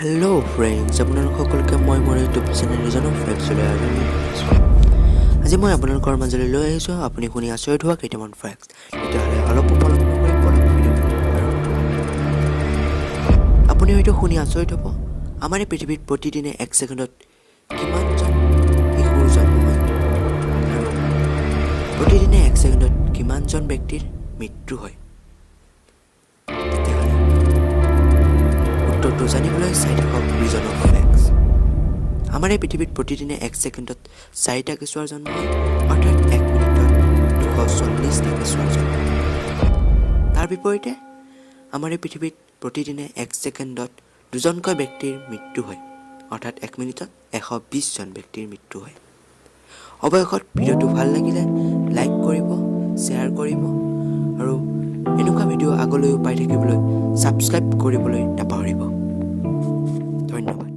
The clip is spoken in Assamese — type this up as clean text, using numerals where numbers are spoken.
হেল্ল' ফ্ৰেণ্ডছ, আপোনালোক সকলোকে মই মোৰ ইউটিউব চেনেল ৰিজন অফ ফেক্টছলৈ আদৰণি জনাইছোঁ। আজি মই আপোনালোকৰ মাজলৈ লৈ আহিছোঁ আপুনি শুনি আচৰিত হোৱা কেইটামান ফেক্টছ। তেতিয়াহ'লে অলপো পলম নকৰি বলক, ভিডিঅ'টো আৰম্ভ কৰোঁ। আপুনি হয়তো শুনি আচৰিত হ'ব, আমাৰ এই পৃথিৱীত প্ৰতিদিনে এক ছেকেণ্ডত কিমানজন শিশুৰ জন্ম হয় আৰু প্ৰতিদিনে এক ছেকেণ্ডত কিমানজন ব্যক্তিৰ মৃত্যু হয়। তেতিয়াহ'লে উত্তৰটো জানিবলৈ চাই থাকক ৰিজন অফ ফেক্টছ। আমাৰ এই পৃথিৱীত প্ৰতিদিনে এক ছেকেণ্ডত চাৰিটা কেঁচুৱাৰ জন্ম হয়, অৰ্থাৎ এক মিনিটত 240টা কেঁচুৱাৰ জন্ম হয়। তাৰ বিপৰীতে আমাৰ এই পৃথিৱীত প্ৰতিদিনে এক ছেকেণ্ডত দুজনকৈ ব্যক্তিৰ মৃত্যু হয়, অৰ্থাৎ এক মিনিটত 120জন ব্যক্তিৰ মৃত্যু হয়। অৱশেষত ভিডিঅ'টো ভাল লাগিলে লাইক কৰিব, শ্বেয়াৰ কৰিব আৰু এনেকুৱা ভিডিঅ' আগলৈও পাই থাকিবলৈ ছাবস্ক্ৰাইব কৰিবলৈ নাপাহৰিব। ধন্যবাদ।